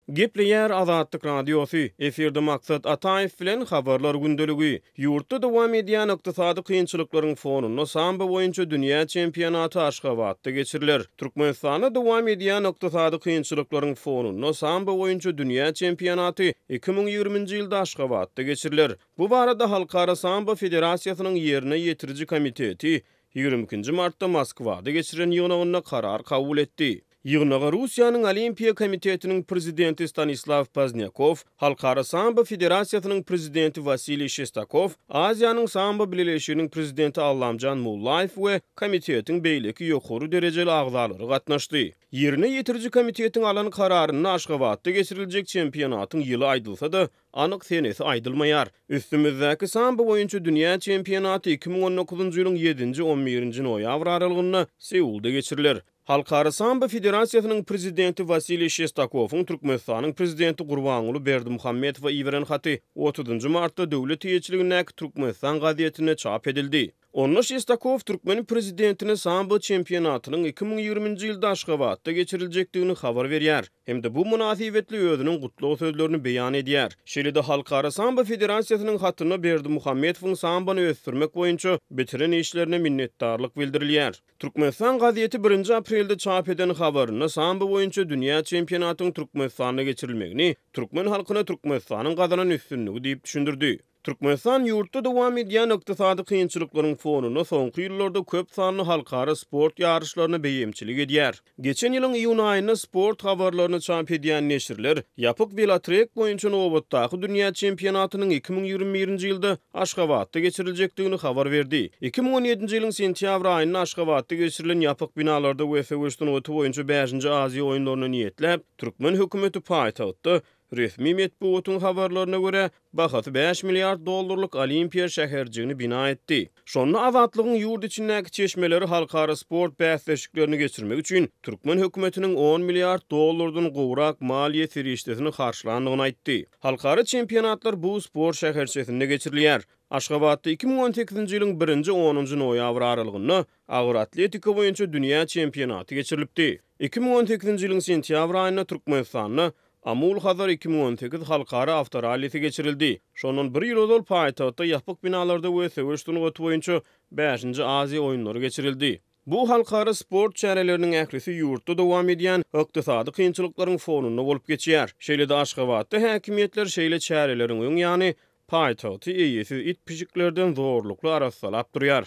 Gepleýär Azatlyk Radiosy, efirde Maksat Ataýew bilen Habarlar gündeligi. Ýurtda dowam edýän ykdysady kynçylyklaryň fonunda sambo boýunça dünýä çempionaty Aşgabatda geçiriler. Türkmenistanda dowam edýän ykdysady kynçylyklaryň fonunda sambo boýunça dünýä çempionaty 2020-nji ýylda Aşgabatda geçiriler. Bu barada Halkara sambo federasiýasynyň ýerine ýetiriji komiteti 22-nji martda Moskwada geçiren ýygnagynda karar kabul etdi. Ýygnaga Russiýanyň Olimpiýa komitetiniň prezidenti Stanislaw Pozdnýakow, Halkara sambo federasiýasynyň prezidenti Wasiliý Şestakow, Aziýanyň sambo bileleşiginiň prezidenti Allamjan Mullaýew we komitetiň beýleki ýokary derejeli agzalary gatnaşdy. Ýerine ýetiriji komitetiň alan kararynda Aşgabatda geçiriljek çempionatyň ýyly aýdylsa-da, anyk senesi aýdylmaýar. Üstümizdäki sambo boýunça dünýä çempionaty 2019-njy ýylyň ýedinji-on birinji noýabr aralygynda Seulda geçiriler. Halkara sambo federasiýasynyň prezidenti Wasiliý Şestakowyň Türkmenistanyň prezidenti Gurbanguly Berdimuhamedowa iberen haty otuzynjy martda döwlet eýeçiligindäki Türkmenistan gazetinde çap edildi. Onda Şestakow türkmen prezidentine sambo çempionatynyň 2020-nji ýylda Aşgabatda geçiriljekdigini habar berýär hem-de bu mynasybetli özüniň gutlag sözlerini beýan edýär. Şeýle-de Halkara sambo federasiýasynyň hatynda Berdimuhamedowyň sambony ösdürmek boýunça bitiren işlerine minnetdarlyk bildirilýär. Türkmenistan gazeti birinji aprelde çap eden habarynda sambo boýunça dünýä çempionatyň Türkmenistanda geçirilmegini türkmen halkyna Türkmenistanyň gazanan üstünligi diýip düşündirdi. Türkmenistan ýurtda dowam edýän ykdysady kynçylyklaryň fonunda soňky ýyllarda köp sanly halkara sport ýaryşlaryna beýemçilik edýär. Geçen ýylyň iýun aýynda sport habarlaryny çap edýän neşirler ýapyk welotrek boýunça nobatdaky dünýä çempionatynyň 2021-nji ýylda Aşgabatda geçiriljekdigini habar berdi. 2017-nji ýylyň sentýabr aýynda Aşgabatda geçirilen ýapyk binalarda we söweş sungaty boýunça bäşinji Aziýa oýunlaryna niýetläp, türkmen hökümeti paýtagtda Resmi metbugatyň habarlaryna görä, bahasy bäş milliard dollarlyk Olimpiýa şäherjigini bina etdi. Şonda Azatlygyň ýurt içindäki çeşmeleri halkara sport bäsleşiklerini geçirmek üçin türkmen hökümetiniň on milliard dollardan gowrak maliýe serişdesini harçlandygyny aýtdy. Halkara çempionatlar bu sport şäherçesinde geçirilýär. Aşgabatda 2018-nji ýylyň birinji onunjy noýabr aralygynda agyr atletika boýunça dünýä çempionaty geçirilipdi. 2018-nji ýylyň sentýabr aýynda Türkmenistanda Amul-Hazar 2018 halkara awtorallisi geçirildi. Şondan bir ýyl ozal paýtagtda ýapyk binalarda we söweş sungaty boýunça bäşinji Aziýa oýunlary geçirildi. Bu halkara sport çäreleriniň ählisi ýurtda dowam edýän ykdysady kynçylyklaryň fonunda bolup geçýär. Şeýle-de Aşgabatda häkimiýetler şeýle çäreleriň öň ýany paýtagty eýesiz it-pişiklerden zorlukly arassalap durýar.